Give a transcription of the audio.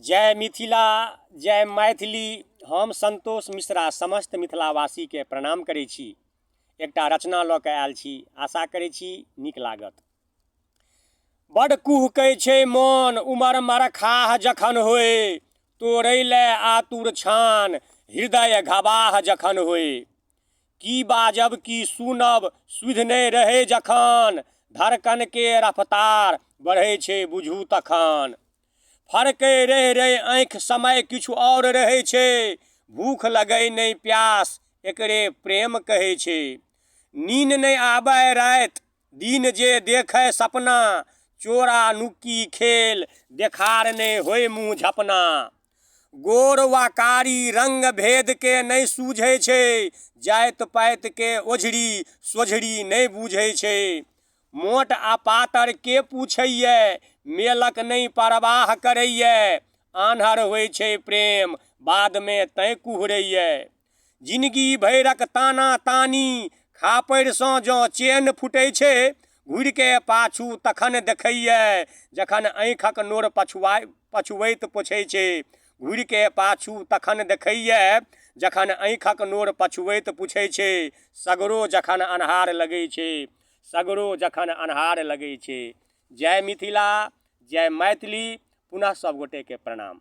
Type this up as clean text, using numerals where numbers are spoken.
जय मिथिला जय मैथिली। हम संतोष मिश्रा समस्त मिथिलावासीके प्रणाम करै छी। एकटा रचना लऽ कऽ आयल छी, आशा करै छी नीक लागत। बड कुहकै छै मोन उमर मरखाह जखन होय, तोड़ै लए आतुर छान हृदय घबाह जखन होय। की बाजब की सुनब सुधि नहि रहै जखन, धड़कन के रफ्तार बढ़ै छै बुझू तखन। फड़कै रहि रहि आँखि समय किछु आओर रहै छै, भूख लगै नहि प्यास एकरे प्रेम कहै छै। नीन नहि आबै राति दिन जे देखै सपना, चोरा नुक्की खेल देखार नहि होय मुँह झपना। गोर वा कारी रंग भेद के नहि सूझै छै, जाति पाति के ओझरी सोझरी नहि बूझै छै। मोट आ पातर के पूछैए, मेलक नहि परवाह करैए, आन्हर होइ छै प्रेम बादमे तैं कुहरैए। जिनगी भरिक ताना तानी खापड़िसँ जँ चेन फुटै छै, घुरिके पाछू तखन देखैए जखन आँखिक नोर पछुबैत पोछै छै। घुरिके पाछू तखन देखैए जखन आँखिक नोर पछुबैत पुछै छै। सगरो जखन अन्हार लगै छै, सगरो जखन अन्हार लगै छै। जय मिथिला, जय मैथिली। पुनः सभगोटेके प्रणाम।